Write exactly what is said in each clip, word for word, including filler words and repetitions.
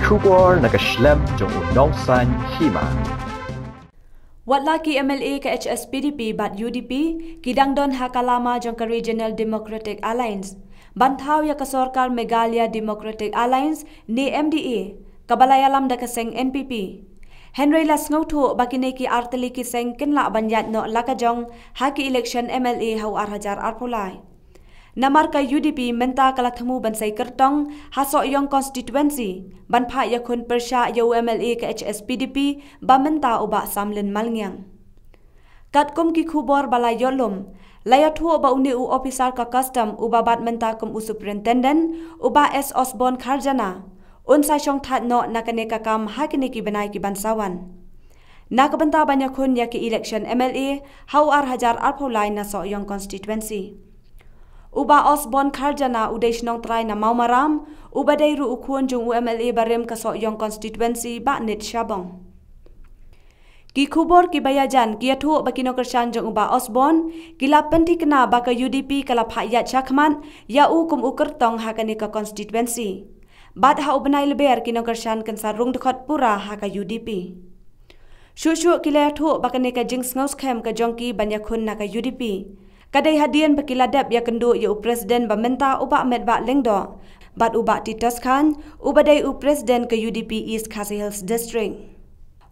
Khubor na ka shlem jong u nongsan hima. Watla ki M L A ka H S P D P bad U D P ki dang don ha ka lama jong ka Regional Democratic Alliance ban thaw ïa ka sorkar Meghalaya Democratic Alliance ne M D A, kaba la ïalam da ka seng N P P. Hynrei la sngewthuh ba kine ki artylli ki seng kin lah ban ïaid noh la ka jong ha ki election M L A ha u ar hajar arphew lai. Namar ka U D P mynta ka la thmu ban sei kyrtong ha Sohiong constituency ban phah ïakhun pyrshah ïa u M L A ka H S P D P ba mynta u Bah Samlin Malngiang. Katkum ki khubor ba la ïoh lum, la ïathuh ba une u ophisar ka custom uba bat mynta kum u superintendent, u Bah S Osborne Kharjana, un sa shong thait noh na kane ka kam ha kine ki bnai ki ban sa wan, na ka bynta ban ïakhun ïa ki election M L A ha u ar hajar arphew lai na Sohiong constituency. U Bah Osborne Kharjana u dei shnong trai na Mawmaram, uba dei ruh u khun jong u M L A barim ka Sohiong constituency, Bah Nit Shabong. Ki khubor kiba ïajan ki ïathuh ba ki nongkyrshan jong u Bah Osborne ki la pynthikna ba ka U D P ka la phah ïaid shakhmat ïa u kum u kyrtong ha kane ka constituency. Bad ha u bnai Lber ki nongkyrshan kin sa rung dkhot pura ha ka U D P. Shuh shuh ki la ïathuh ba kane ka jingsngewskhem ka jong ki ban ïakhun na ka U D P ka dei hadien ba ki la dep ïakynduh ïa u president ba mynta, u Bah Metbah Lyngdoh, bad u Bah Titos Chyne, uba dei u president ka U D P East Khasi Hills District.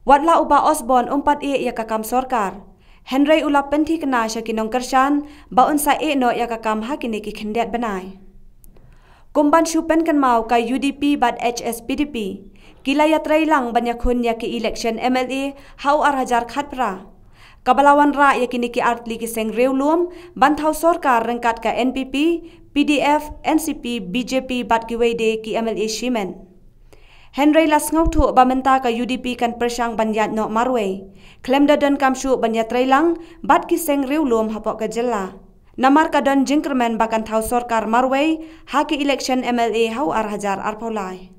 Watla u Bah Osborne um pat ïeh ïa ka kam sorkar, hynrei u la pynthikna sha ki nongkyrshan ba un sa ïeh noh ïa ka kam ha kine ki khyndiat bnai. Kum ban shu pynkynmaw, ka U D P bad H S P D P ki la ïatrei lang ban ïakhun ïa ki election M L A ha u ar hajar khatphra, kaba la wanrah ïa kine ki artylli ki seng riewlum ban thaw sorkar ryngkat ka N P P, P D F, N C P, B J P bad kiwei de ki M L A shimet. Hynrei la sngewthuh ba mynta ka U D P kan pyrshang ban ïaid noh marwei, khlem da donkam shuh ban ïatrei lang bad ki seng riewlum hapoh ka jylla, namar ka don jingkyrmen ba kan thaw sorkar marwei ha ki election M L A ha u ar hajar arphew lai.